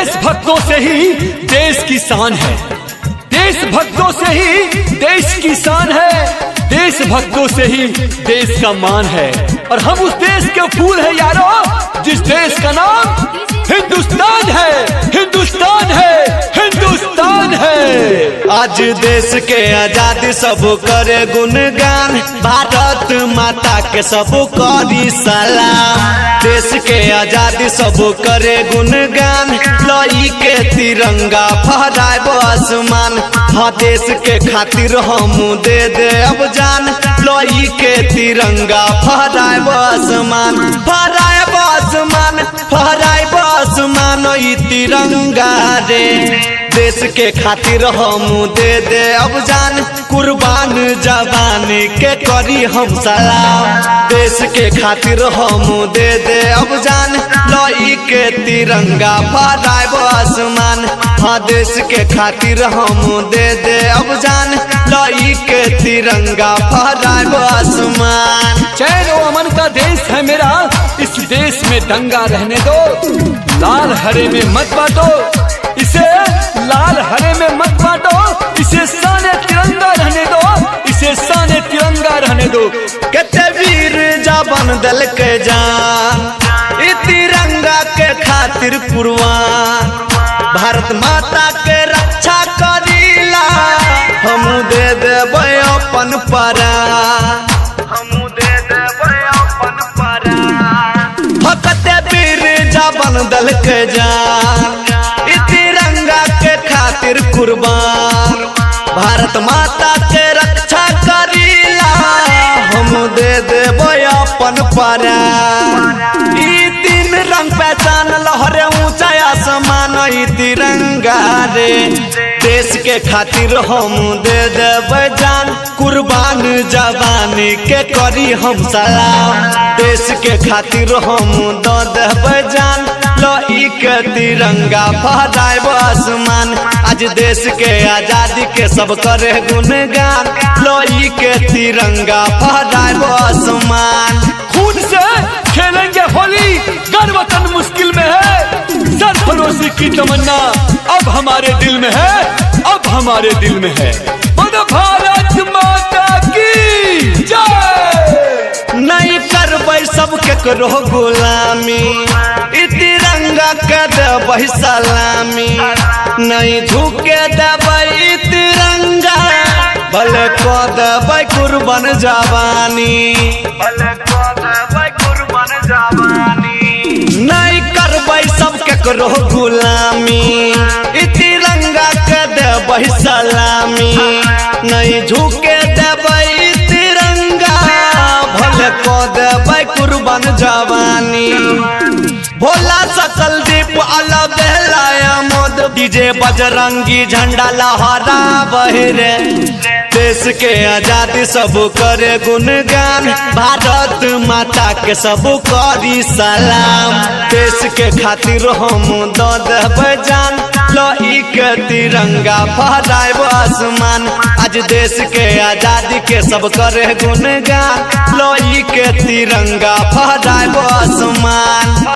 देशभक्तों से ही देश की शान है, देशभक्तों से ही देश की शान है, देशभक्तों से ही देश का मान है। और हम उस देश के फूल है यारो, जिस देश का नाम हिंदुस्तान है, हिंदुस्तान है, हिंदुस्तान है। आज देश के आजादी सब करे गुणगान, भारत माता के सब करी सलाम। देश के आजादी सब करे गुणगान, लई के तिरंगा फहराए आसमान। हाँ देश के खातिर हम दे दे अब जान, लई के तिरंगा फहराए आसमान, फहराए आसमान, फहराए आसमान ई तिरंगा रे। देश के खातिर हम दे दे अब जान, कुर्बान जवान के करी हम सलाम। देश के खातिर हम दे दे अब जान, लई के तिरंगा फहराए आसमान। हाँ देश के खातिर हम दे दे अब जान, लई के तिरंगा फहराए आसमान। चैन और अमन का देश है मेरा, इस देश में दंगा रहने दो। लाल हरे में मत बांटो इसे, लाल हरे में मत बांटो इसे, साने तिरंगा रहने दो, इसे साने तिरंगा रहने दो। कते वीर जवान दल के जान, ई तिरंगा के खातिर कुर्बान। भारत माता के रक्षा करीला, हम दे देबै अपन प्राण, हम दे देबै अपन प्राण। हो कते वीर जवान दल के जान, ई तिरंगा के खातिर कुर्बान। भारत माता के रक्षा करीला, हम दे देबै अपन प्राण। ई तीन रंग पहचान लहरे ऊंचा आसमान ई तिरंगा रे। देश के खातिर हम दे देबै जान, कुर्बान जवान के करी हम सलाम। देश के खातिर हम दे देबै जान, लई के तिरंगा फहराए आसमान। आज देश के आजादी के सब करे गुणगान, लई के तिरंगा फहराए आसमान। खून से खेलेंगे होली, घर वतन मुश्किल में है। सरफरोशी की तमन्ना अब हमारे दिल में है, अब हमारे दिल में है। बोलो भारत माता की जय। नहीं करबै सब केकरो गुलामी, ई तिरंगा के देबै सलामी। नहीं झुके देबै ई तिरंगा, भले क देबै कुर्बान जवानी, भले क देबै कुर्बान जवानी। नहीं करबै सब केकरो गुलामी, ई तिरंगा के देबै सलामी। नहीं झुके देबै ई तिरंगा, भले क देबै कुर्बान जवानी। भोला सकल दीप अला बेलाया मोद, डीजे बजरंगी झंडा लहरा रे। देश के आजादी सब करे गुणगान, भारत माता के सब करी सलाम। देश के खातिर हम दे देबै जान, लई के तिरंगा फहराए आसमान। आज देश के आजादी के सब करे गुणगान, लई के तिरंगा फहराए आसमान।